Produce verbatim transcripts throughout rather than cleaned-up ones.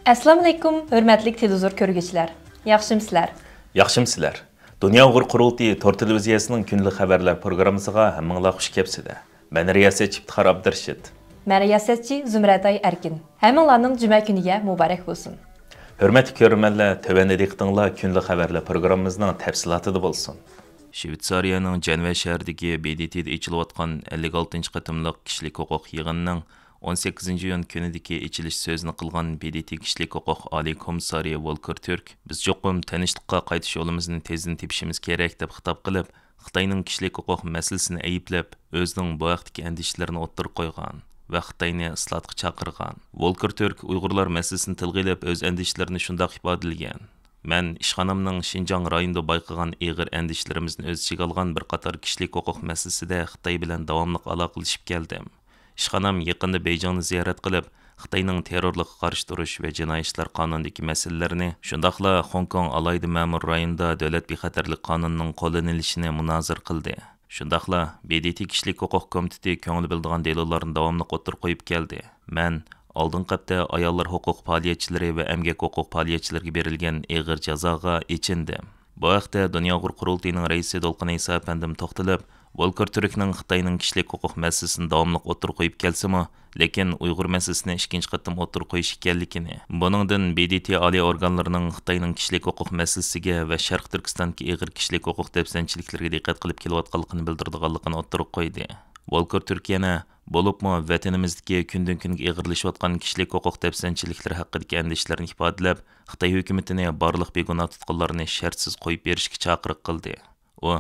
ئەسسالامۇئەلەيكۇم، ھۆرمەتلىك تېلېۋىزور كۆرگۈچىلەر. ياخشىمۇسىلەر؟ ياخشىمۇسىلەر؟ دۇنيا ئۇيغۇر قۇرۇلتىيى تور تېلېۋىزىيەسىنىڭ كۈندىلىك خەۋەرلەر پروگراممىسىغا ھەممىڭلار خۇش كەپسىلەر. مەن رىياسەتچى ئىپتىخار ئابدۇرېشىت. مەن رىياسەتچى زۇمرەتئاي ئەركىن. ھەممىڭلارنىڭ جۈمە كۈنىگە مۇبارەك بولسۇن. ھۆرمەتلىك كۆرۈرمەنلەر، تۆۋەندە دىققىتىڭلار كۈندىلىك خەۋەرلەر پروگراممىمىزنىڭ تەپسىلاتىدا بولسۇن. شۋېتسارىيەنىڭ جەنۋە شەھىرىدىكى ب د ت دا ئېچىلىۋاتقان ئەللىك ئالتىنچى قېتىملىق كىشىلىك ھوقۇق يىغىنىنىڭ ئون سەككىزىنچى ئىيۇن كۈنىدىكى ئېچىلىش سۆزىنى قىلغان ب د ت كىشىلىك ھوقۇق ئالىي كومىسسارى ۋولكېر تۈرك، بىز چوقۇم تىنچلىققا قايتىش يولىمىزنى تېزدىن تېپىشىمىز كېرەك، دەپ خىتاب قىلىپ، خىتاينىڭ كىشىلىك ھوقۇق مەسىلىسىنى ئەيىبلەپ، ئۆزىنىڭ بۇ ھەقتىكى ئەندىشىلىرىنى ئوتتۇرىغا قويغان ۋە خىتاينى ئىسلاھاتقا چاقىرغان. ۋولكېر تۈرك ئۇيغۇرلار مەسىلىسىنى تىلغا ئېلىپ، ئۆز ئەندىشىلىرىنى شۇنداق ئىپادىلىگەن: مەن ئىشخانامنىڭ شىنجاڭ رايونىدا بايقىغان ئېغىر ئەندىشىلىرىمىزنى ئۆز ئىچىگە ئالغان بىر قاتار كىشىلىك ھوقۇق مەسىلىسىدە خىتاي بىلەن داۋاملىق ئالاقىلىشىپ كەلدىم. ئىشخانام يېقىندا بېيجىڭنى زىيارەت قىلىپ، خىتاينىڭ تېررورلۇققا قارشى تۇرۇش ۋە جىنايى ئىشلار قانۇنىدىكى مەسىلىلەرنى، شۇنداقلا خوڭكوڭ ئالاھىدە مەمۇرىي رايونىدا دۆلەت بىخەتەرلىك قانۇنىنىڭ قوللىنىلىشىنى مۇنازىرە قىلدى. شۇنداقلا ب د ت كىشىلىك ھوقۇق كومىتېتى كۆڭۈل بۆلىدىغان دېلولارنى داۋاملىق ئوتتۇرىغا قويۇپ كەلدى. مەن ئالدىنقى ھەپتە ئاياللار ھوقۇق پائالىيەتچىلىرى ۋە ئەمگەك ھوقۇق پائالىيەتچىلىرىگە بېرىلگەن ئېغىر جازاغا ئېچىندىم. بۇ ھەقتە دۇنيا ئۇيغۇر قۇرۇلتىيىنىڭ رەئىسى دولقۇن ئەيسا ئەپەندىم توختىلىپ، ۋولكېر تۈركنىڭ خىتاينىڭ كىشىلىك ھوقۇق مەسىلىسىنى داۋاملىق ئوتتۇرىغا قويۇپ كەلسىمۇ، لېكىن ئۇيغۇر مەسىلىسىنى ئىككىنچى قېتىم ئوتتۇرىغا قويۇش ئىكەنلىكىنى، بۇنىڭدىن ب د ت ئالىي ئورگانلىرىنىڭ خىتاينىڭ كىشىلىك ھوقۇق مەسىلىسىگە ۋە شەرقىي تۈركىستاندىكى ئېغىر كىشىلىك ھوقۇق دەپسەندىچىلىكلىرىگە دىققەت قىلىپ كېلىۋاتقانلىقىنى بىلدۈرىدىغانلىقىنى ئوتتۇرىغا قويدى. ۋولكېر تۈرك يەنە بولۇپمۇ ۋەتىنىمىزدىكى كۈندىن-كۈنگە ئېغىرلىشىۋاتقان كىشىلىك ھوقۇق دەپسەندىچىلىكلىرى ھەققىدىكى ئەندىشىلىرىنى ئىپادىلەپ، خىتاي ھۆكۈمىتىنى بارلىق بىگۇناھ تۇتقۇنلارنى شەرتسىز قويۇپ بېرىشكە چاقىرىق قىلدى. ئۇ،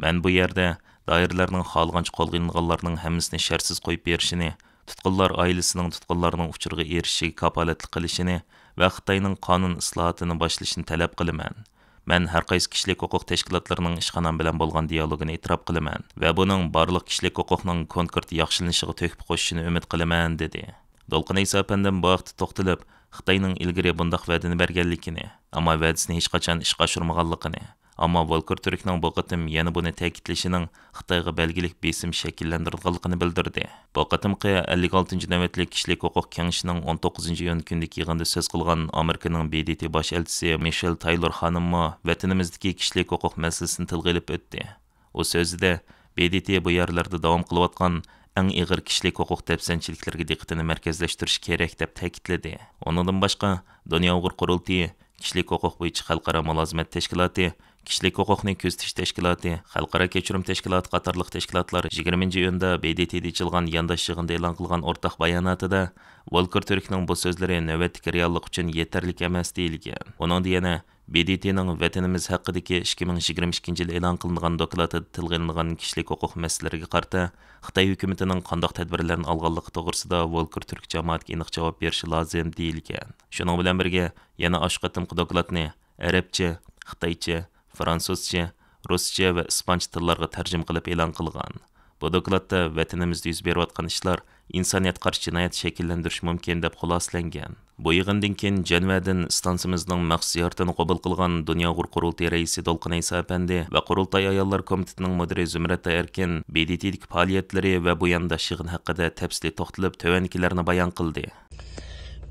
مەن بۇ يەردە دائىرىلەرنىڭ خالىغانچە قولغا ئېلىنغانلارنىڭ ھەممىسىنى شەرتسىز قويۇپ بېرىشىنى، تۇتقۇنلار ئائىلىسىنىڭ تۇتقۇنلارنىڭ ئۇچۇرىغا ئېرىشىشىگە كاپالەتلىك قىلىشىنى ۋە خىتاينىڭ قانۇن ئىسلاھاتىنى باشلىشىنى تەلەپ قىلىمەن. مەن ھەر قايسى كىشىلىك ھوقۇق تەشكىلاتلىرىنىڭ ئىشخانام بىلەن بولغان دىيالوگىنى ئېتىراپ قىلىمەن ۋە بۇنىڭ بارلىق كىشىلىك ھوقۇقنىڭ كونكرېت ياخشىلىنىشىغا تۆھپە قوشۇشىنى ئۈمىد قىلىمەن، دېدى. دولقۇن ئەيسا ئەپەندىم بۇ ھەقتە توختىلىپ، خىتاينىڭ ئىلگىرى بۇنداق ۋەدىنى بەرگەنلىكىنى، ئەمما ۋەدىسىنى ھېچقاچان ئىشقا ئاشۇرمىغانلىقىنى، ئەمما ۋولكېر تۈركنىڭ بۇ قېتىم يەنە بۇنى تەكىتلىشىنىڭ خىتايغا بەلگىلىك بېسىم شەكىللەندۈرىدىغانلىقىنى بىلدۈردى. بۇ قېتىمقى ئەللىك ئالتىنچى نۆۋەتلىك كىشىلىك ھوقۇق كېڭىشىنىڭ ئون توققۇزىنچى ئىيۇن كۈنىدىكى يىغىندا سۆز قىلغان ئامېرىكىنىڭ ب د ت باش ئەلچىسى مىشېل تايلور خانىممۇ ۋەتىنىمىزدىكى كىشىلىك ھوقۇق مەسىلىسىنى تىلغا ئېلىپ ئۆتتى. ئۇ سۆزىدە، ب د ت بۇ يەرلەردە داۋام قىلىۋاتقان ئەڭ ئېغىر كىشىلىك ھوقۇق دەپسەندىچىلىكلىرىگە دىققىتىنى مەركەزلەشتۈرۈشى كېرەك، دەپ تەكىتلىدى. ئۇنىڭدىن باشقا، دۇنيا ئۇيغۇر قۇرۇلتىيى، كىشىلىك ھوقۇق بويىچە خەلقئارا مۇلازىمەت تەشكىلاتى، كىشىلىك ھوقۇقنى كۆزىتىش تەشكىلاتى، خەلقئارا كەچۈرۈم تەشكىلاتى قاتارلىق تەشكىلاتلار يىگىرمىنچى ئىيۇندا ب د ت دا ئېچىلغان يانداش يىغىندا ئېلان قىلغان ئورتاق باياناتىدا، ۋولكېر تۈركنىڭ بۇ سۆزلىرى نۆۋەتتىكى رېئاللىق ئۈچۈن يېتەرلىك ئەمەس، دېيىلگەن. ئۇنىڭدا يەنە، ب د ت نىڭ ۋەتىنىمىز ھەققىدىكى ئىككى مىڭ يىگىرمە ئىككىنچى يىلى ئېلان قىلىنغان دوكلاتىدا تىلغا ئېلىنغان كىشىلىك ھوقۇق مەسىلىلىرىگە قارىتا خىتاي ھۆكۈمىتىنىڭ قانداق تەدبىرلەرنى ئالغانلىقى توغرىسىدا ۋولكېر تۈرك جامائەتكە ئېنىق جاۋاب بېرىشى لازىم، دېيىلگەن. شۇنىڭ بىلەن بىرگە، يەنە ئاشۇ قېتىمقى دوكلاتنى ئەرەبچە، خىتايچە، فرانسۇزچە، رۇسچە ۋە ئىسپانچە تىللارغا تەرجىمە قىلىپ ئېلان قىلغان. بۇ دوكلاتتا ۋەتىنىمىزدە يۈز بېرىۋاتقان ئىشلار ئىنسانىيەتكە قارشى جىنايەت شەكىللەندۈرۈشى مۇمكىن، دەپ خۇلاسىلەنگەن. بۇ يىغىندىن كېيىن جەنۋەدىن ئىستانسىمىزنىڭ مەخسۇس زىيارىتىنى قوبۇل قىلغان دۇنيا ئۇيغۇر قۇرۇلتىيى رەئىسى دولقۇن ئەيسا ئەپەندى ۋە قۇرۇلتاي ئاياللار كومىتېتىنىڭ مۇدىرى زۇمرەت ئەركىن ب د ت دىكى پائالىيەتلىرى ۋە بۇ يانداش يىغىن ھەققىدە تەپسىلىي توختىلىپ، تۆۋەندىكىلەرنى بايان قىلدى.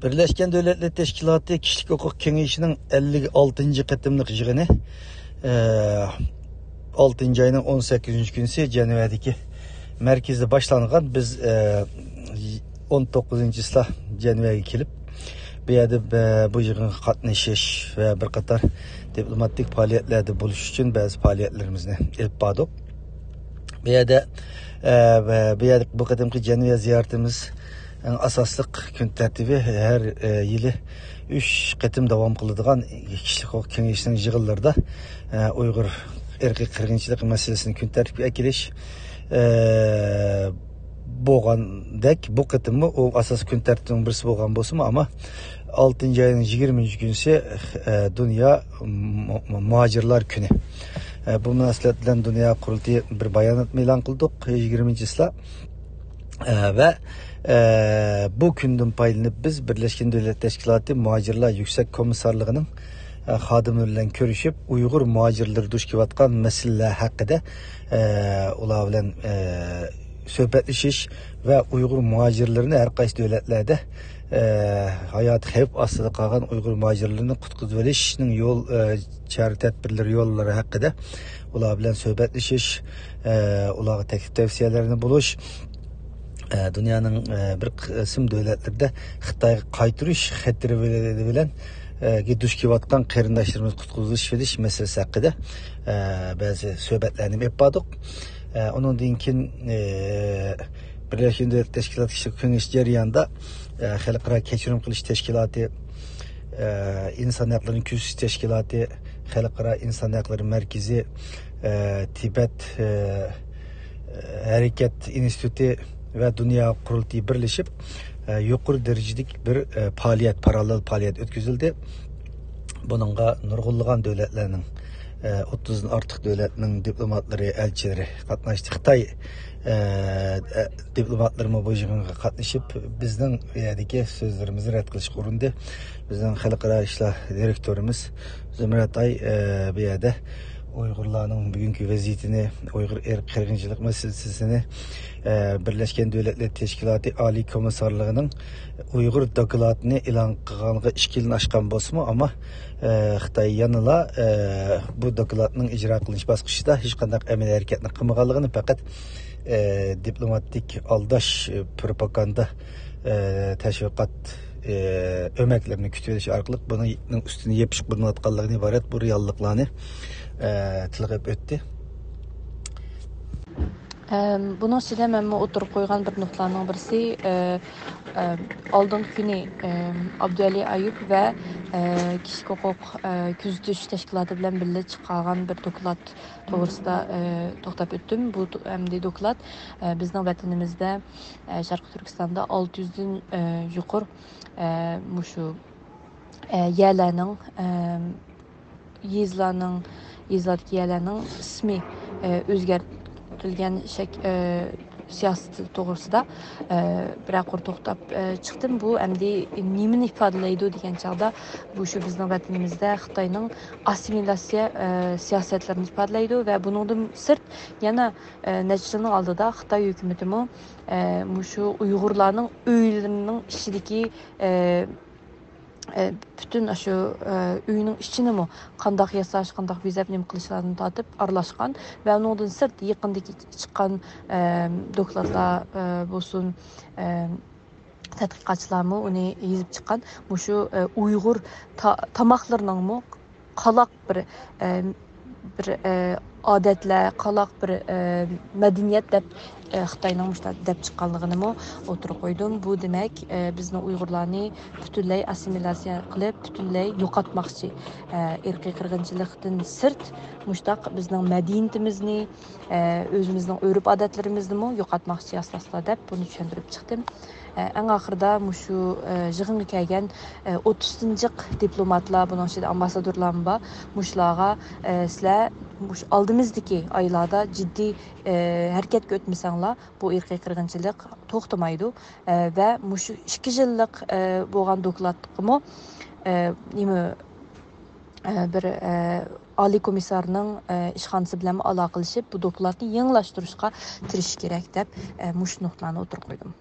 بىرلەشكەن دۆلەتلەر تەشكىلاتى كىشىلىك ھوقۇق كېڭىشىنىڭ ئەللىك ئالتىنچى قېتىملىق يىغىنى، ئە، ئالتىنچى ئاينىڭ ئون سەككىزىنچى كۈنىسى جەنۋەدىكى مەركىزىدە باشلانغان. بىز، ئە، ئون توققۇزىنچىسىلا جەنۋەگە كېلىپ، بۇ يەردە، ئە، بۇ يىغىنغا قاتنىشىش ۋە بىر قاتار دىپلوماتىك پائالىيەتلەردە بولۇش ئۈچۈن بەزى پائالىيەتلىرىمىزنى ئېلىپ باردۇق. بۇ يەردە، ئە، بۇ يەردە بۇ قېتىمقى جەنۋە زىيارىتىمىز ئەڭ ئاساسلىق كۈن تەرتىپى ھەر، ئە، يىلى ئۈچ قېتىم داۋام قىلىدىغان كىشىلىك ھوقۇق كېڭىشىنىڭ يىغىنلىرىدا، ئە، ئۇيغۇر ئىرقىي قىرغىنچىلىقى مەسىلىسىنى كۈن تەرتىپكە ئەكېلىش، ئە، بولغاندەك، بۇ قېتىممۇ ئۇ ئاساسىي كۈن تەرتىپىنىڭ بىرسى بولغان بولسىمۇ، ئەمما ئالتىنچى ئاينىڭ يىگىرمىنچى كۈنىسى، ئە، دۇنيا مۇ-، مۇ-، مۇھاجىرلار كۈنى. ئە، بۇ مۇناسىۋەت بىلەن دۇنيا قۇرۇلتىيى بىر باياناتمۇ ئېلان قىلدۇق، يىگىرمىنچىسىلا. ئە، ۋە، ئە، بۇ كۈندىن پايدىلىنىپ بىز بىرلەشكەن دۆلەت تەشكىلاتى مۇھاجىرلار يۈكسەك كومىسسارلىقىنىڭ، ئە، خادىملىرى بىلەن كۆرۈشۈپ، ئۇيغۇر مۇھاجىرلىرى دۇچ كېلىۋاتقان مەسىلىلەر ھەققىدە، ئە، ئۇلار بىلەن، ئە، سۆھبەتلىشىش ۋە ئۇيغۇر مۇھاجىرلىرىنى ھەر قايسى دۆلەتلەردە، ئە، ھاياتى خەۋپ ئاستىدا قالغان ئۇيغۇر مۇھاجىرلىرىنى قۇتقۇزۇۋېلىشنىڭ يول، ئە، چارە تەدبىرلىرى يوللىرى ھەققىدە ئۇلار بىلەن سۆھبەتلىشىش، ئە، ئۇلارغا تەكلىپ تەۋسىيەلەرنى بولۇش، ئە، دۇنيانىڭ، ئە، بىر قىسىم دۆلەتلىرىدە خىتايغا قايتۇرۇش خەتىرى بىلەن، ئە، دۇچ كېلىۋاتقان قېرىنداشلىرىمىز قۇتقۇزۇش مەسىلىسى ھەققىدە، ئە، بەزى سۆھبەتلەرنى ئېلىپ باردۇق. ئە، ئۇنىڭدىن كېيىن، ئە، بىرلەشكەن دۆلەتلەر تەشكىلاتى كېڭىشى جەريانىدا، ئە، خەلقئارا كەچۈرۈم قىلىش تەشكىلاتى، ئە، ئىنسان ھەقلىرىنى كۆزىتىش تەشكىلاتى، خەلقئارا ئىنسان ھەقلىرى مەركىزى، ئە، تىبەت، ئە، ھەرىكەت ئىنستىتۇتى ۋە دۇنيا قۇرۇلتىيى بىرلىشىپ، ئە، يۇقىرى دەرىجىلىك بىر، ئە، پائالىيەت، پاراللېل پائالىيەت ئۆتكۈزۈلدى. بۇنىڭغا نۇرغۇنلىغان دۆلەتلەرنىڭ، ئە، ئوتتۇزدىن ئارتۇق دۆلەتنىڭ دىپلوماتلىرى، ئەلچىلىرى قاتناشتى. خىتاي، ئە، ئە، دىپلوماتلىرىمۇ بۇ يىغىنغا قاتنىشىپ، بىزنىڭ بۇ يەردىكى سۆزلىرىمىزنى رەت قىلىشقا ئۇرۇندى. بىزنىڭ خەلقئارا ئىشلار دىرېكتورىمىز زۇمرەت ئاي، ئە، بۇ يەردە ئۇيغۇرلارنىڭ بۈگۈنكى ۋەزىيىتىنى، ئۇيغۇر ئىرقىي قىرغىنچىلىق مەسىلىسىنى، ئە، بىرلەشكەن دۆلەتلەر تەشكىلاتى ئالىي كومىسسارلىقىنىڭ ئۇيغۇر دوكلاتىنى ئېلان قىلغانلىقىغا ئىككى يىلدىن ئاشقان بولسىمۇ، ئەمما، ئە، خىتاي يەنىلا، ئە، بۇ دوكلاتنىڭ ئىجرا قىلىنىش باسقۇچىدا ھېچقانداق ئەمەلىي ھەرىكەتنى قىلمىغانلىقىنى، پەقەت، ئە، دىپلوماتىك ئالداش، ئە، پروپاگاندا، ئە، تەشۋىقات، ئە، ئۆمەكلىرىنى كۈتۈۋېلىش ئارقىلىق بۇنىڭ ئۈستىنى يېپىشقا ئۇرۇنۇۋاتقانلىقىدىن ئىبارەت بۇ رېئاللىقلارنى، ئە، تىلغا ئېلىپ ئۆتتى. ئەم، بۇنىڭ ئىچىدە مەنمۇ ئوتتۇرىغا قويغان بىر نۇقتىلارنىڭ بىرسى، ئە، ئەم، ئالدىنقى كۈنى، ئەم، ئابدۇئەلى ئايۇپ ۋە، ئە، كىشىلىك ھوقۇق، ئە، كۆزىتىش تەشكىلاتى بىلەن بىللە چىقارغان بىر دوكلات توغرىسىدا، ئە، توختاپ ئۆتتۈم. بۇ دو-، ئەمدى دوكلات، ئە، بىزنىڭ ۋەتىنىمىزدە، ئە، شەرقىي تۈركىستاندا ئالتە يۈزدىن، ئە، يۇقىرى، ئە، مۇشۇ، ئە، يەرلەرنىڭ، ئەم، يېزىلارنىڭ، يېزىلاردىكى يەرلەرنىڭ ئىسمى، ئە، ئۆزگەرتىلگەن شەك-، ئە، سىياسىتى توغرىسىدا، ئە، بىرەر قۇر توختاپ، ئە، چىقتىم. بۇ ئەمدى نېمىنى ئىپادىلەيدۇ دېگەن چاغدا، بۇ شۇ بىزنىڭ ۋەتىنىمىزدە خىتاينىڭ ئاسسىمىلياتسىيە، ئە، سىياسەتلىرىنى ئىپادىلەيدۇ ۋە بۇنىڭدىن سىرت يەنە، ئە، نەچچە يىلنىڭ ئالدىدا خىتاي ھۆكۈمىتىمۇ، ئە، مۇشۇ ئۇيغۇرلارنىڭ ئۆيلىرىنىڭ ئىچىدىكى، ئە، ئە، پۈتۈن ئاشۇ، ئە، ئۆينىڭ ئىچىنىمۇ قانداق ياساش، قانداق بېزەپ نېمە قىلىشلاردىن تارتىپ ئارىلاشقان ۋە ئۇنىڭدىن سىرت يېقىندىكى چىققان، ئە، دوكلاتلار، ئە، بولسۇن، ئە، تەتقىقاتچىلارمۇ ئۇنى يېزىپ چىققان. مۇشۇ، ئە، ئۇيغۇر تا-، تاماقلىرىنىڭمۇ قالاق بىر، ئە، بىر، ئە، ئادەتلەر، قالاق بىر، ئە، مەدەنىيەت دەپ، ئە، خىتاينىڭ مۇشۇنداق دەپ چىققانلىقىنىمۇ ئوتتۇرىغا قويدۇم. بۇ دېمەك، ئە، بىزنىڭ ئۇيغۇرلارنى پۈتۈنلەي ئاسسىمىلياتسىيە قىلىپ، پۈتۈنلەي يوقاتماقچى. ئە، ئىرقىي قىرغىنچىلىقتىن سىرت، مۇشۇنداق بىزنىڭ مەدەنىيىتىمىزنى، ئە، ئۆزىمىزنىڭ ئۆرپ-ئادەتلىرىمىزنىمۇ يوقاتماقچى ئاساستا دەپ بۇنى چۈشەندۈرۈپ چىقتىم. ئە، ئەڭ ئاخىرىدا مۇشۇ، ئە، يىغىنغا كەلگەن، ئە، ئوتتۇز جىق دىپلوماتلار، بۇنىڭ ئىچىدە ئامباسسادورلارمۇ بار. مۇشۇلارغا، ئە، سىلەر مۇشۇ ئالدىمىزدىكى ئايلاردا جىددىي، ئە، ھەرىكەتكە ئۆتمىسەڭلار، بۇ ئىرقىي قىرغىنچىلىق توختىمايدۇ. ئە، ۋە مۇشۇ ئىككى يىللىق، ئە، بولغان دوكلاتقىمۇ، ئە، نېمە، ئە، بىر، ئە، ئالىي كومىسسارنىڭ، ئە، ئىشخانىسى بىلەن ئالاقىلىشىپ، بۇ دوكلاتنى يېڭىلاشتۇرۇشقا تىرىشىش كېرەك دەپ، ئە، مۇشۇ نۇقتىلارنى ئوتتۇرىغا قويدۇم.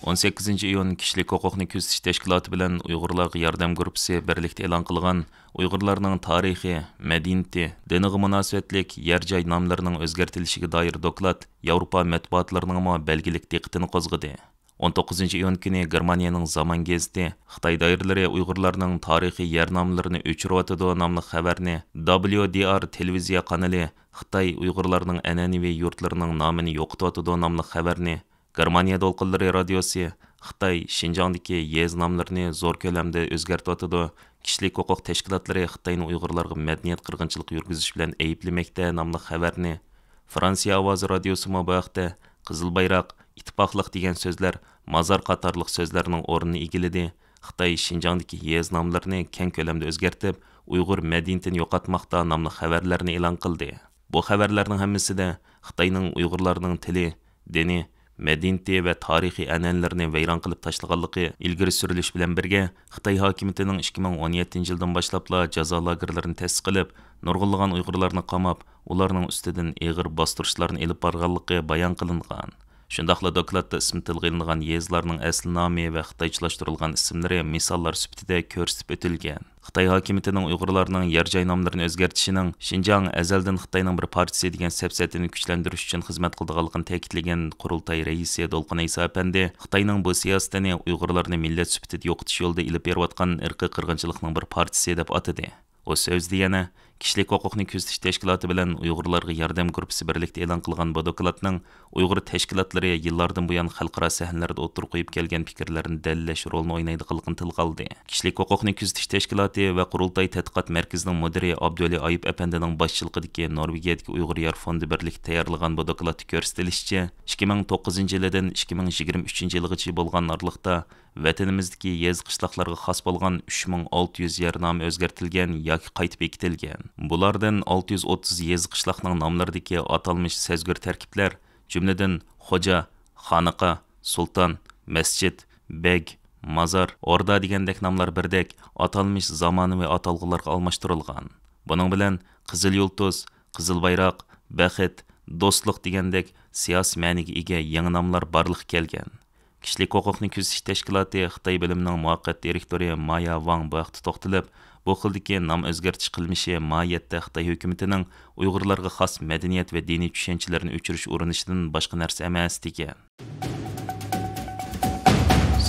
ئون سەككىزىنچى ئىيۇن كىشىلىك ھوقۇقنى كۆزىتىش تەشكىلاتى بىلەن ئۇيغۇرلارغا ياردەم گۇرۇپپىسى بىرلىكتە ئېلان قىلغان ئۇيغۇرلارنىڭ تارىخى، مەدەنىيىتى، دىنىغا مۇناسىۋەتلىك يەر جاي ناملىرىنىڭ ئۆزگەرتىلىشىگە دائىر دوكلات ياۋروپا مەتبۇئاتلىرىنىڭمۇ بەلگىلىك دىققىتىنى قوزغىدى. ئون توققۇزىنچى ئىيۇن كۈنى گېرمانىيەنىڭ زامان گېزىتى خىتاي دائىرىلىرى ئۇيغۇرلارنىڭ تارىخىي يەر ناملىرىنى ئۆچۈرۈۋاتىدۇ ناملىق خەۋەرنى، دابليۇ دى ئار تېلېۋىزىيە قانىلى خىتاي ئۇيغۇرلارنىڭ ئەنئەنىۋى يۇرتلىرىنىڭ نامىنى يوقىتىۋاتىدۇ ناملىق خەۋەرنى، گېرمانىيە دولقۇنلىرى رادىيوسى خىتاي شىنجاڭدىكى يېزا ناملىرىنى زور كۆلەمدە ئۆزگەرتىۋاتىدۇ، كىشىلىك ھوقۇق تەشكىلاتلىرى خىتاينى ئۇيغۇرلارغا مەدەنىيەت قىرغىنچىلىقى يۈرگۈزۈش بىلەن ئەيىبلىمەكتە ناملىق خەۋەرنى، فرانسىيە ئاۋازى رادىيوسىمۇ بۇ ھەقتە قىزىل بايراق، ئىتتىپاقلىق دېگەن سۆزلەر مازار قاتارلىق سۆزلەرنىڭ ئورنىنى ئىگىلىدى، خىتاي شىنجاڭدىكى يېزا ناملىرىنى كەڭ كۆلەمدە ئۆزگەرتىپ، ئۇيغۇر مەدەنىيىتىنى يوقاتماقتا ناملىق خەۋەرلەرنى ئېلان قىلدى. بۇ خەۋەرلەرنىڭ ھەممىسىدە خىتاينىڭ ئۇيغۇرلارنىڭ تىلى، دىنى، مەدەنىيىتى ۋە تارىخىي ئەنئەنىلىرىنى ۋەيران قىلىپ تاشلىغانلىقى ئىلگىرى سۈرۈلۈش بىلەن بىرگە، خىتاي ھاكىمىيىتىنىڭ ئىككى مىڭ ئون يەتتىنچى يىلدىن باشلاپلا جازا لاگېرلىرىنى تەسىس قىلىپ، نۇرغۇنلىغان ئۇيغۇرلارنى قاماپ، ئۇلارنىڭ ئۈستىدىن ئېغىر باستۇرۇشلارنى ئېلىپ بارغانلىقى بايان قىلىنغان. شۇنداقلا دوكلاتتا ئىسمى تىلغا ئېلىنغان يېزىلارنىڭ ئەسلى نامى ۋە خىتايچىلاشتۇرۇلغان ئىسىملىرى مىساللار سۈپىتىدە كۆرسىتىپ ئۆتۈلگەن. خىتاي ھاكىمىيىتىنىڭ ئۇيغۇرلارنىڭ يەر جاي ناملىرىنى ئۆزگەرتىشىنىڭ شىنجاڭ ئەزەلدىن خىتاينىڭ بىر پارچىسى دېگەن سەپسەتىنى كۈچلەندۈرۈش ئۈچۈن خىزمەت قىلىدىغانلىقىنى تەكىتلىگەن قۇرۇلتاي رەئىسى دولقۇن ئەيسا ئەپەندى خىتاينىڭ بۇ سىياسىتىنى ئۇيغۇرلارنى مىللەت سۈپىتىدە يوقىتىش يولىدا ئېلىپ بېرىۋاتقان ئىرقىي قىرغىنچىلىقنىڭ بىر پارچىسى دەپ ئاتىدى. ئۇ سۆزىدە يەنە، كىشىلىك ھوقۇقنى كۆزىتىش تەشكىلاتى بىلەن ئۇيغۇرلارغا ياردەم گۇرۇپپىسى بىرلىكتە ئېلان قىلغان بۇ دوكلاتنىڭ ئۇيغۇر تەشكىلاتلىرى يىللاردىن بۇيان خەلقئارا سەھنىلەردە ئوتتۇرىغا قويۇپ كەلگەن پىكىرلەرنى دەلىللەش رولىنى ئوينايدىغانلىقىنى تىلغا ئالدى. كىشىلىك ھوقۇقنى كۆزىتىش تەشكىلاتى ۋە قۇرۇلتاي تەتقىقات مەركىزىنىڭ مۇدىرى ئابدۇۋەلى ئايۇپ ئەپەندىنىڭ باشچىلىقىدىكى نورۋېگىيەدىكى ئۇيغۇر يار فوندى بىرلىكتە تەييارلىغان بۇ دوكلاتتا كۆرسىتىلىشىچە، ئىككى مىڭ توققۇزىنچى يىلىدىن ئىككى مىڭ يىگىرمە ئۈچىنچى يىلغىچە بولغان ئارىلىقتا، ۋەتىنىمىزدىكى يېزا، قىشلاقلارغا خاس بولغان ئۈچ مىڭ ئالتە يۈز يەر نامى ئۆزگەرتىلگەن ياكى قايتا بېكىتىلگەن. بۇلاردىن ئالتە يۈز ئوتتۇز يېزا، قىشلاقنىڭ ناملىرىدىكى ئاتالمىش سەزگۈر تەركىبلەر، جۈملىدىن خوجا، خانىقا، سۇلتان، مەسچىت، بەگ، مازار، ئوردا دېگەندەك ناملار بىردەك ئاتالمىش زامانىۋى ئاتالغۇلارغا ئالماشتۇرۇلغان. بۇنىڭ بىلەن قىزىل يۇلتۇز، قىزىل بايراق، بەخت، دوستلۇق دېگەندەك سىياسىي مەنىگە ئىگە يېڭى ناملار بارلىققا كەلگەن. كىشىلىك ھوقۇقنى كۆزىتىش تەشكىلاتى خىتاي بۆلۈمىنىڭ مۇۋەققەت دىرېكتورى مايا ۋاڭ بۇ ھەقتە توختىلىپ، بۇ خىلدىكى نام ئۆزگەرتىش قىلمىشى ماھىيەتتە خىتاي ھۆكۈمىتىنىڭ ئۇيغۇرلارغا خاس مەدەنىيەت ۋە دىنىي چۈشەنچىلەرنى ئۆچۈرۈش ئۇرۇنۇشىدىن باشقا نەرسە ئەمەس، دېگەن.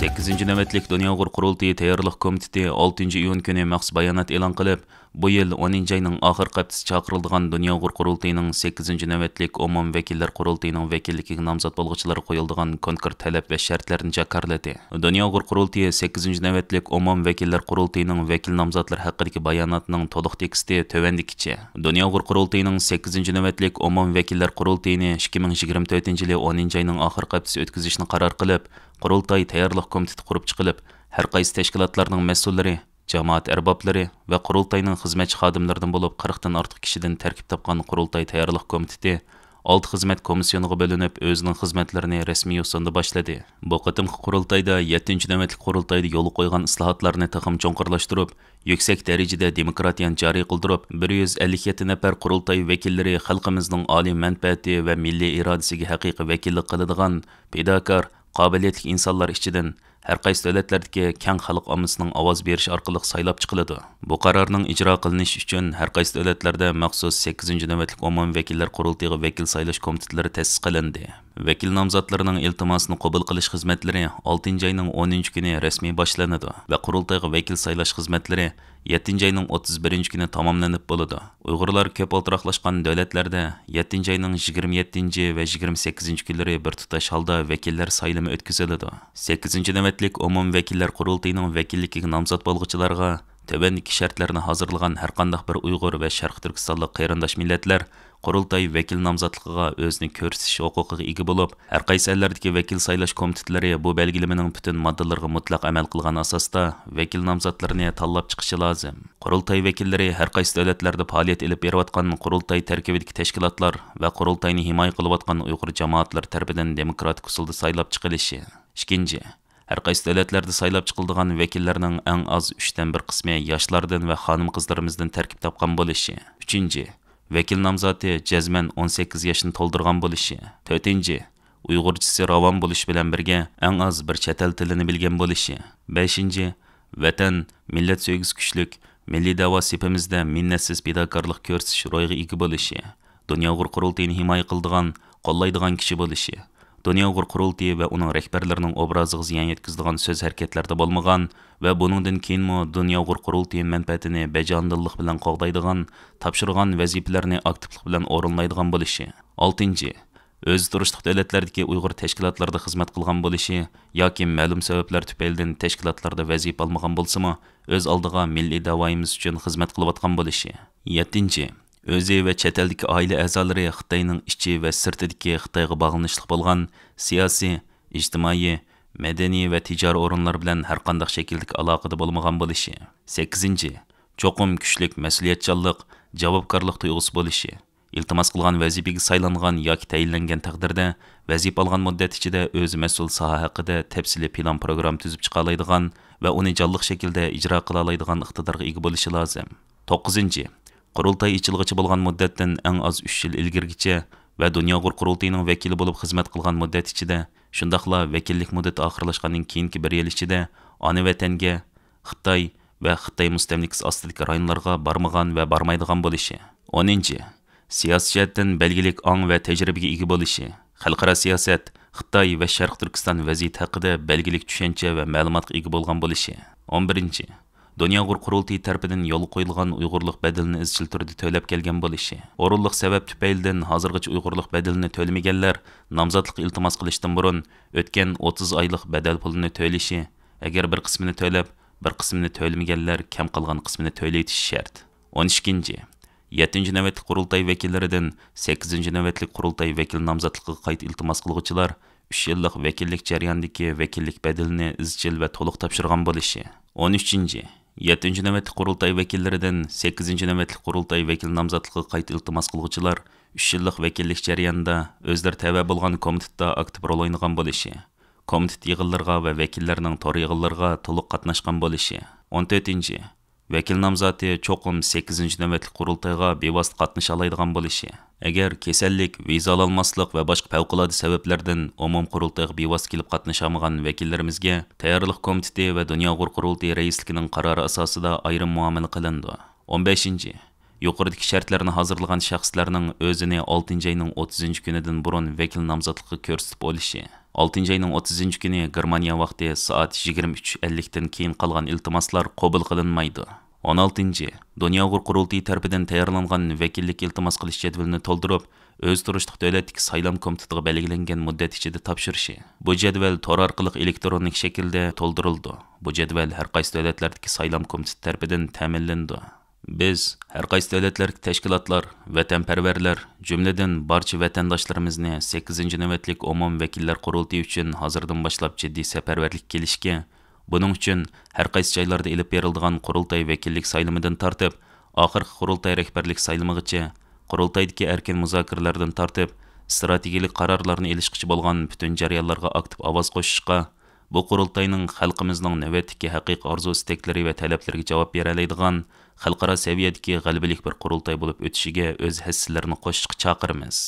سەككىزىنچى نۆۋەتلىك دۇنيا ئۇيغۇر قۇرۇلتىيى تەييارلىق كومىتېتى ئالتىنچى ئىيۇن كۈنى مەخسۇس بايانات ئېلان قىلىپ، بۇ يىل ئونىنچى ئاينىڭ ئاخىرقى ھەپتىسى چاقىرىلىدىغان دۇنيا ئۇيغۇر قۇرۇلتىيىنىڭ سەككىزىنچى نۆۋەتلىك ئومۇمىي ۋەكىللەر قۇرۇلتىيىنىڭ ۋەكىللىكىگە نامزات بولغۇچىلارغا قويۇلىدىغان كونكرېت تەلەپ ۋە شەرتلەرنى جاكارلىدى. دۇنيا ئۇيغۇر قۇرۇلتىيى سەككىزىنچى نۆۋەتلىك ئومۇمىي ۋەكىللەر قۇرۇلتىيىنىڭ ۋەكىل نامزاتلىرى ھەققىدىكى باياناتىنىڭ تولۇق تېكىستى تۆۋەندىكىچە. دۇنيا ئۇيغۇر قۇرۇلتىيىنىڭ سەككىزىنچى نۆۋەتلىك ئومۇمىي ۋەكىللەر قۇرۇلتىيىنى ئىككى مىڭ يىگىرمە تۆتىنچى يىلى ئونىنچى ئاينىڭ ئاخىرقى ھەپتىسى ئۆتكۈزۈشنى قارار قىلىپ، قۇرۇلتاي تەييارلىق كومىتېتى قۇرۇپ چىقىلىپ، ھەر قايسى تەشكىلاتلارنىڭ مەسئۇللىرى، جامائەت ئەربابلىرى ۋە قۇرۇلتاينىڭ خىزمەتچى خادىملىرىدىن بولۇپ قىرىقتىن ئارتۇق كىشىدىن تەركىب تاپقان قۇرۇلتاي تەييارلىق كومىتېتى ئالتە خىزمەت كومىسسىيونىغا بۆلۈنۈپ، ئۆزىنىڭ خىزمەتلىرىنى رەسمىي يوسۇندا باشلىدى. بۇ قېتىمقى قۇرۇلتايدا يەتتىنچى نۆۋەتلىك قۇرۇلتايدا يولغا قويغان ئىسلاھاتلارنى تېخىمۇ چوڭقۇرلاشتۇرۇپ، يۈكسەك دەرىجىدە دېموكراتىيەنى جارى قىلدۇرۇپ، بىر يۈز ئەللىك يەتتە نەپەر قۇرۇلتاي ۋەكىللىرى خەلقىمىزنىڭ ئالىي مەنپەئەتى ۋە مىللىي ئىرادىسىگە ھەقىقىي ۋەكىللىك قىلىدىغان پىداكار، قابىلىيەتلىك ئىنسانلار ئىچىدىن ھەر قايسى دۆلەتلەردىكى كەڭ خەلق ئاممىسىنىڭ ئاۋاز بېرىشى ئارقىلىق سايلاپ چىقىلىدۇ. بۇ قارارنىڭ ئىجرا قىلىنىشى ئۈچۈن ھەر قايسى دۆلەتلەردە مەخسۇس سەككىزىنچى نۆۋەتلىك ئومۇمىي ۋەكىللەر قۇرۇلتىيىغا ۋەكىل سايلاش كومىتېتلىرى تەسىس قىلىندى. ۋەكىل نامزاتلىرىنىڭ ئىلتىماسىنى قوبۇل قىلىش خىزمەتلىرى ئالتىنچى ئاينىڭ ئونىنچى كۈنى رەسمىي باشلىنىدۇ ۋە قۇرۇلتايغا ۋەكىل سايلاش خىزمەتلىرى يەتتىنچى ئاينىڭ ئوتتۇز بىرىنچى كۈنى تاماملىنىپ بولىدۇ. ئۇيغۇرلار كۆپ ئولتۇراقلاشقان دۆلەتلەردە يەتتىنچى ئاينىڭ يىگىرمە يەتتىنچى ۋە يىگىرمە سەككىزىنچى كۈنلىرى بىر تۇتاش ھالدا ۋەكىللەر سايلىمى ئۆتكۈزۈلىدۇ. سەككىزىنچى نۆۋەتلىك ئومۇمىي ۋەكىللەر قۇرۇلتىيىنىڭ ۋەكىللىكىگە نامزات بولغۇچىلارغا تۆۋەندىكى شەرتلەرنى ھازىرلىغان ھەرقانداق بىر ئۇيغۇر ۋە شەرقىي تۈركىستانلىق قېرىنداش مىللەتلەر قۇرۇلتاي ۋەكىل نامزاتلىقىغا ئۆزىنى كۆرسىتىش ھوقۇقىغا ئىگە بولۇپ، ھەر قايسى ئەللەردىكى ۋەكىل سايلاش كومىتېتلىرى بۇ بەلگىلىمىنىڭ پۈتۈن ماددىلىرىغا مۇتلەق ئەمەل قىلغان ئاساستا ۋەكىل نامزاتلىرىنى تاللاپ چىقىشى لازىم. قۇرۇلتاي ۋەكىللىرى ھەر قايسى دۆلەتلەردە پائالىيەت ئېلىپ بېرىۋاتقان قۇرۇلتاي تەركىبىدىكى تەشكىلاتلار ۋە قۇرۇلتاينى ھىمايە قىلىۋاتقان ئۇيغۇر جامائەتلىرى تەرىپىدىن دېموكراتىك ئۇسۇلدا سايلاپ چىقىلىشى. ئىككىنچى، ھەر قايسى دۆلەتلەردە سايلاپ چىقىلىدىغان ۋەكىللەرنىڭ ئەڭ ئاز ئۈچتىن بىر قىسمى ياشلاردىن ۋە خانىم-قىزلىرىمىزدىن تەركىب تاپقان بولۇشى. ئۈچىنچى، ۋەكىل نامزاتى جەزمەن ئون سەككىز ياشنى تولدۇرغان بولۇشى. تۆتىنچى، ئۇيغۇرچىسى راۋان بولۇشى بىلەن بىرگە، ئەڭ ئاز بىر چەت ئەل تىلىنى بىلگەن بولۇشى. بەشىنچى، ۋەتەن، مىللەت سۆيگۈسى كۈچلۈك، مىللىي دەۋا سېپىمىزدە مىننەتسىز پىداكارلىق كۆرسىتىش روھىغا ئىگە بولۇشى. دۇنيا ئۇيغۇر قۇرۇلتىيىنى ھىمايە قىلىدىغان، قوللايدىغان كىشى بولۇشى. دۇنيا ئۇيغۇر قۇرۇلتىيى ۋە ئۇنىڭ رەھبەرلىرىنىڭ ئوبرازىغا زىيان يەتكۈزىدىغان سۆز-ھەرىكەتلەردە بولمىغان ۋە بۇنىڭدىن كېيىنمۇ دۇنيا ئۇيغۇر قۇرۇلتىيى مەنپەئەتىنى بەجانىدىللىق بىلەن قوغدايدىغان، تاپشۇرغان ۋەزىپىلەرنى ئاكتىپلىق بىلەن ئورۇنلايدىغان بولۇشى. ئالتىنچى، ئۆزى تۇرۇشلۇق دۆلەتلەردىكى ئۇيغۇر تەشكىلاتلىرىدا خىزمەت قىلغان بولۇشى ياكى مەلۇم سەۋەبلەر تۈپەيلىدىن تەشكىلاتلاردا ۋەزىپە ئالمىغان بولسىمۇ، ئۆز ئالدىغا مىللىي داۋايىمىز ئۈچۈن خىزمەت قىلىۋاتقان بولۇشى. يەتتىنچى، ئۆزى ۋە چەت ئەلدىكى ئائىلە ئەزالىرى خىتاينىڭ ئىچى ۋە سىرتىدىكى خىتايغا باغلىنىشلىق بولغان سىياسىي، ئىجتىمائىي، مەدەنىي ۋە تىجارىي ئورۇنلار بىلەن ھەرقانداق شەكىلدىكى ئالاقىدە بولمىغان بولۇشى. سەككىزىنچى، چوقۇم كۈچلۈك مەسئۇلىيەتچانلىق، جاۋابكارلىق تۇيغۇسى بولۇشى. ئىلتىماس قىلغان ۋەزىپىگە سايلانغان ياكى تەيىنلەنگەن تەقدىردە، ۋەزىپە ئالغان مۇددەت ئىچىدە ئۆزى مەسئۇل ساھە ھەققىدە تەپسىلىي پىلان پروگرامما تۈزۈپ چىقالايدىغان ۋە ئۇنى جانلىق شەكىلدە ئىجرا قىلالايدىغان ئىقتىدارغا ئىگە بولۇشى لازىم. توققۇزىنچى، قۇرۇلتاي ئېچىلغۇچە بولغان مۇددەتتىن ئەڭ ئاز ئۈچ يىل ئىلگىرىگىچە ۋە دۇنيا ئۇيغۇر قۇرۇلتىيىنىڭ ۋەكىلى بولۇپ خىزمەت قىلغان مۇددەت ئىچىدە، شۇنداقلا ۋەكىللىك مۇددىتى ئاخىرلاشقاندىن كېيىنكى بىر يىل ئىچىدە ئانا ۋەتەنگە، خىتاي ۋە خىتاي مۇستەملىكىسى ئاستىدىكى رايونلارغا بارمىغان ۋە بارمايدىغان بولۇشى. ئونىنچى، سىياسىي جەھەتتىن بەلگىلىك ئاڭ ۋە تەجرىبىگە ئىگە بولۇشى، خەلقئارا سىياسەت، خىتاي ۋە شەرقىي تۈركىستان ۋەزىيىتى ھەققىدە بەلگىلىك چۈشەنچە ۋە مەلۇماتقا ئىگە بولغان بولۇشى. ئون بىرىنچى، دۇنيا ئۇيغۇر قۇرۇلتىيى تەرىپىدىن يولغا قويۇلغان ئۇيغۇرلۇق بەدىلىنى ئىزچىل تۈردە تۆلەپ كەلگەن بولۇشى. ئورۇنلۇق سەۋەب تۈپەيلىدىن ھازىرغىچە ئۇيغۇرلۇق بەدىلىنى تۆلىمىگەنلەر نامزاتلىققا ئىلتىماس قىلىشتىن بۇرۇن ئۆتكەن ئوتتۇز ئايلىق بەدەل پۇلىنى تۆلىشى، ئەگەر بىر قىسمىنى تۆلەپ، بىر قىسمىنى تۆلىمىگەنلەر كەم قالغان قىسمىنى تۆلىۋېتىشى شەرت. ئون ئىككىنچى، يەتتىنچى نۆۋەتلىك قۇرۇلتاي ۋەكىللىرىدىن سەككىزىنچى نۆۋەتلىك قۇرۇلتاي ۋەكىل نامزاتلىقىغا قايتا ئىلتىماس قىلغۇچىلار ئۈچ يىللىق ۋەكىللىك جەريانىدىكى ۋەكىللىك بەدىلىنى ئىزچىل ۋە تولۇق تاپشۇرغان بولۇشى. ئون ئۈچىنچى، يەتتىنچى نۆۋەتلىك قۇرۇلتاي ۋەكىللىرىدىن سەككىزىنچى نۆۋەتلىك قۇرۇلتاي ۋەكىل نامزاتلىقىغا قايتا ئىلتىماس قىلغۇچىلار ئۈچ يىللىق ۋەكىللىك جەريانىدا ئۆزلىرى تەۋە بولغان كومىتېتتا ئاكتىپ رول ئوينىغان بولۇشى، كومىتېت يىغىنلىرىغا ۋە ۋەكىللەرنىڭ تور يىغىنلىرىغا تولۇق قاتناشقان بولۇشى. ئون تۆتىنچى، ۋەكىل نامزاتى چوقۇم سەككىزىنچى نۆۋەتلىك قۇرۇلتايغا بىۋاسىتە قاتنىشالايدىغان بولۇشى. ئەگەر كېسەللىك، ۋىزا ئالالماسلىق ۋە باشقا پەۋقۇلئاددە سەۋەبلەردىن ئومۇمىي قۇرۇلتايغا بىۋاسىتە كېلىپ قاتنىشالمىغان ۋەكىللىرىمىزگە تەييارلىق كومىتېتى ۋە دۇنيا ئۇيغۇر قۇرۇلتىيى رەئىسلىكىنىڭ قارارى ئاساسىدا ئايرىم مۇئامىلە قىلىنىدۇ. ئون بەشىنچى، يۇقىرىدىكى شەرتلەرنى ھازىرلىغان شەخسلەرنىڭ ئۆزىنى ئالتىنچى ئاينىڭ ئوتتۇزىنچى كۈنىدىن بۇرۇن ۋەكىل نامزاتلىقىغا كۆرسىتىپ بولۇشى. ئالتىنچى ئاينىڭ ئوتتۇزىنچى كۈنى گېرمانىيە ۋاقتى سائەت يىگىرمە ئۈچ ئەللىكتىن كېيىن قالغان ئىلتىماسلار قوبۇل قىلىنمايدۇ. ئون ئالتىنچى، دۇنيا ئۇيغۇر قۇرۇلتىيى تەرىپىدىن تەييارلانغان ۋەكىللىك ئىلتىماس قىلىش جەدۋىلىنى تولدۇرۇپ، ئۆزى تۇرۇشلۇق دۆلەتتىكى سايلام كومىتېتىغا بەلگىلەنگەن مۇددەت ئىچىدە تاپشۇرۇشى. بۇ جەدۋەل تور ئارقىلىق ئېلېكترونىك شەكىلدە تولدۇرۇلىدۇ. بۇ جەدۋەل ھەر قايسى دۆلەتلەردىكى سايلام كومىتېتى تەرىپىدىن تەمىنلىنىدۇ. بىز ھەر قايسى دۆلەتلەردىكى تەشكىلاتلار، ۋەتەنپەرۋەرلەر، جۈملىدىن بارچە ۋەتەنداشلىرىمىزنى سەككىزىنچى نۆۋەتلىك ئومۇمىي ۋەكىللەر قۇرۇلتىيى ئۈچۈن ھازىردىن باشلاپ جىددىي سەپەرۋەرلىككە كېلىشكە، بۇنىڭ ئۈچۈن ھەر قايسى جايلاردا ئېلىپ بېرىلىدىغان قۇرۇلتاي ۋەكىللىك سايلىمىدىن تارتىپ، ئاخىرقى قۇرۇلتاي رەھبەرلىك سايلىمىغىچە قۇرۇلتايدىكى ئەركىن مۇزاكىرىلەردىن تارتىپ، ئىستراتېگىيەلىك قارارلارنى ئېلىشقىچە بولغان پۈتۈن جەريانلارغا ئاكتىپ ئاۋاز قوشۇشقا، بۇ قۇرۇلتاينىڭ خەلقىمىزنىڭ نۆۋەتتىكى ھەقىقىي ئارزۇ-ئىستەكلىرى ۋە تەلەپلىرىگە جاۋاب بېرەلەيدىغان خەلقئارا سەۋىيەدىكى غەلىبىلىك بىر قۇرۇلتاي بولۇپ ئۆتۈشىگە ئۆز ھەسسىلىرىنى قوشۇشقا چاقىرىمىز.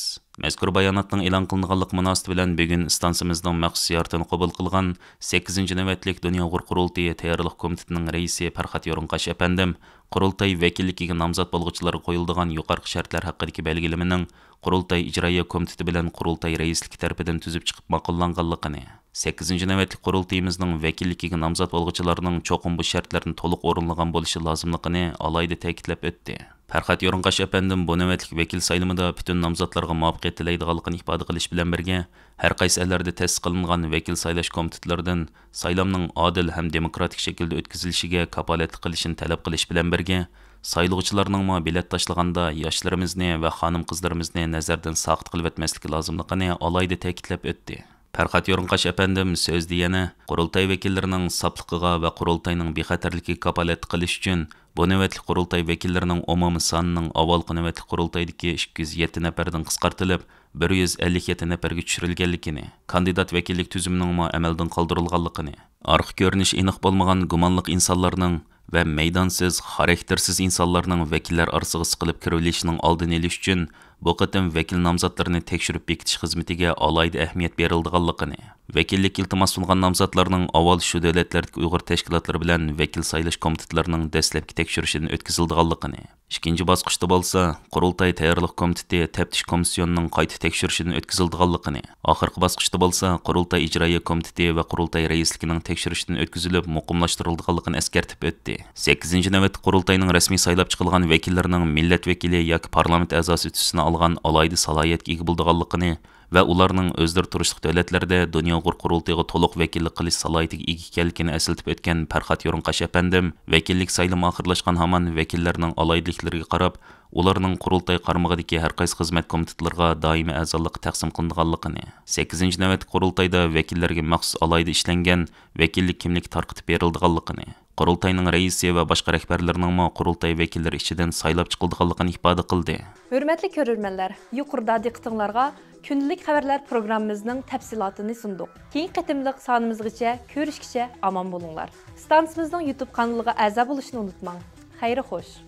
مەزكۇر باياناتنىڭ ئېلان قىلىنغانلىقى مۇناسىۋىتى بىلەن بۈگۈن ئىستانسىمىزنىڭ مەخسۇس زىيارىتىنى قوبۇل قىلغان سەككىزىنچى نۆۋەتلىك دۇنيا ئۇيغۇر قۇرۇلتىيى تەييارلىق كومىتېتىنىڭ رەئىسى پەرھات يورۇنقاش ئەپەندىم قۇرۇلتاي ۋەكىللىكىگە نامزات بولغۇچىلارغا قويۇلىدىغان يۇقىرىقى شەرتلەر ھەققىدىكى بەلگىلىمىنىڭ قۇرۇلتاي ئىجرائىيە كومىتېتى بىلەن قۇرۇلتاي رەئىسلىكى تەرىپىدىن تۈزۈپ چىقىپ ماقۇللانغانلىقىنى، سەككىزىنچى نۆۋەتلىك قۇرۇلتىيىمىزنىڭ ۋەكىللىكىگە نامزات بولغۇچىلارنىڭ چوقۇم بۇ شەرتلەرنى تولۇق ئورۇنلىغان بولۇشى لازىملىقىنى ئالاھىدە تەكىتلەپ ئۆتتى. پەرھات يورۇنقاش ئەپەندىم بۇ نۆۋەتلىك ۋەكىل سايلىمىدا پۈتۈن نامزاتلارغا مۇۋەپپەقىيەت تىلەيدىغانلىقىنى ئىپادە قىلىش بىلەن بىرگە، ھەر قايسى ئەللەردە تەسىس قىلىنغان ۋەكىل سايلاش كومىتېتلىرىدىن سايلامنىڭ ئادىل ھەم دېموكراتىك شەكىلدە ئۆتكۈزۈلۈشىگە كاپالەتلىك قىلىشىنى تەلەپ قىلىش بىلەن بىرگە، سايلىغۇچىلارنىڭمۇ بېلەت تاشلىغاندا ياشلىرىمىزنى ۋە خانىم-قىزلىرىمىزنى نەزەردىن ساقىت قىلىۋەتمەسلىكى لازىملىقىنى ئالاھىدە تەكىتلەپ ئۆتتى. پەرھات يورۇنقاش ئەپەندىم سۆزىدە يەنە قۇرۇلتاي ۋەكىللىرىنىڭ ساپلىقىغا ۋە قۇرۇلتاينىڭ بىخەتەرلىكىگە كاپالەتلىك قىلىش ئۈچۈن بۇ نۆۋەتلىك قۇرۇلتاي ۋەكىللىرىنىڭ ئومۇمىي سانىنىڭ ئاۋۋالقى نۆۋەتلىك قۇرۇلتايدىكى ئىككى يۈز يەتتە نەپەردىن قىسقارتىلىپ، بىر يۈز ئەللىك يەتتە نەپەرگە چۈشۈرۈلگەنلىكىنى، كاندىدات ۋەكىللىك تۈزۈمىنىڭمۇ ئەمەلدىن قالدۇرۇلغانلىقىنى، ئارقا كۆرۈنۈشى ئېنىق بولمىغان گۇمانلىق ئىنسانلارنىڭ ۋە مەيدانسىز، خاراكتېرسىز ئىنسانلارنىڭ ۋەكىللەر ئارىسىغا سىقىلىپ كىرىۋېلىشىنىڭ ئالدىنى ئېلىش ئۈچۈن، بۇ قېتىم ۋەكىل نامزاتلىرىنى تەكشۈرۈپ بېكىتىش خىزمىتىگە ئالاھىدە ئەھمىيەت بېرىلىدىغانلىقىنى، ۋەكىللىككە ئىلتىماس سۇنغان نامزاتلارنىڭ ئاۋۋال شۇ دۆلەتلەردىكى ئۇيغۇر تەشكىلاتلىرى بىلەن ۋەكىل سايلاش كومىتېتلىرىنىڭ دەسلەپكى تەكشۈرۈشىدىن ئۆتكۈزۈلىدىغانلىقىنى، ئىككىنچى باسقۇچتا بولسا، قۇرۇلتاي تەييارلىق كومىتېتى تەپتىش كومىسسىيونىنىڭ قايتا تەكشۈرۈشىدىن ئۆتكۈزۈلىدىغانلىقىنى، ئاخىرقى باسقۇچتا بولسا، قۇرۇلتاي ئىجرائىيە كومىتېتى ۋە قۇرۇلتاي رەئىسلىكىنىڭ تەكشۈرۈشىدىن ئۆتكۈزۈلۈپ، مۇقىملاشتۇرۇلىدىغانلىقىنى ئەسكەرتىپ ئۆتتى. سەككىزىنچى نۆۋەتتە قۇرۇلتاينىڭ رەسمىي سايلاپ چىقىلغان ۋەكىللىرىنىڭ مىللەت ۋەكىلى ياكى پارلامېنت ئەزاسى تۈسىنى ئالغان ئالاھىدە سالاھىيەتكە ئىگە بولىدىغانلىقىنى، ۋە ئۇلارنىڭ ئۆزلىرى تۇرۇشلۇق دۆلەتلەردە دۇنيا ئۇيغۇر قۇرۇلتىيىغا تولۇق ۋەكىللىك قىلىش سالاھىيىتىگە ئىگە ئىكەنلىكىنى ئەسلىتىپ ئۆتكەن پەرھات يورۇنقاش ئەپەندىم، ۋەكىللىك سايلىمى ئاخىرلاشقان ھامان ۋەكىللەرنىڭ ئالاھىدىلىكلىرىگە قاراپ، ئۇلارنىڭ قۇرۇلتاي قارمىقىدىكى ھەر قايسى خىزمەت كومىتېتلىرىغا دائىمىي ئەزالىققا تەقسىم قىلىنىدىغانلىقىنى، سەككىزىنچى نۆۋەتلىك قۇرۇلتايدا ۋەكىللەرگە مەخسۇس ئالاھىدە ئىشلەنگەن ۋەكىللىك كىملىكى تارقىتىپ بېرىلىدىغانلىقىنى، قۇرۇلتاينىڭ رەئىسى ۋە باشقا رەھبەرلىرىنىڭمۇ قۇرۇلتاي ۋەكىللىرى ئىچىدىن سايلاپ چىقىلىدىغانلىقىنى ئىپادە قىلدى. ھۆرمەتلىك كۆرۈرمەنلەر، يۇقىرىدا دىققىتىڭلارغا كۈندىلىك خەۋەرلەر پروگراممىمىزنىڭ تەپسىلاتىنى سۇندۇق. كېيىنكى قېتىملىق سانىمىزغىچە كۆرۈشكىچە ئامان بولۇڭلار. ئىستانسىمىزنىڭ يۇتۇب قانىلىغا ئەزا بولۇشنى ئۇنتۇماڭ. خەير خوش.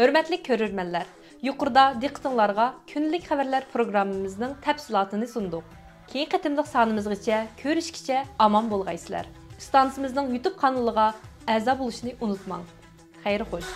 ھۆرمەتلىك كۆرۈرمەنلەر، يۇقىرىدا دىققىتىڭلارغا كۈندىلىك خەۋەرلەر پروگراممىمىزنىڭ تەپسىلاتىنى سۇندۇق. كېيىنكى قېتىملىق سانىمىزغىچە كۆرۈشكىچە ئامان بولغايسىلەر. ئىستانسىمىزنىڭ يۇتۇب قانىلىغا ئەزا بولۇشنى ئۇنتۇماڭ. خەير خوش.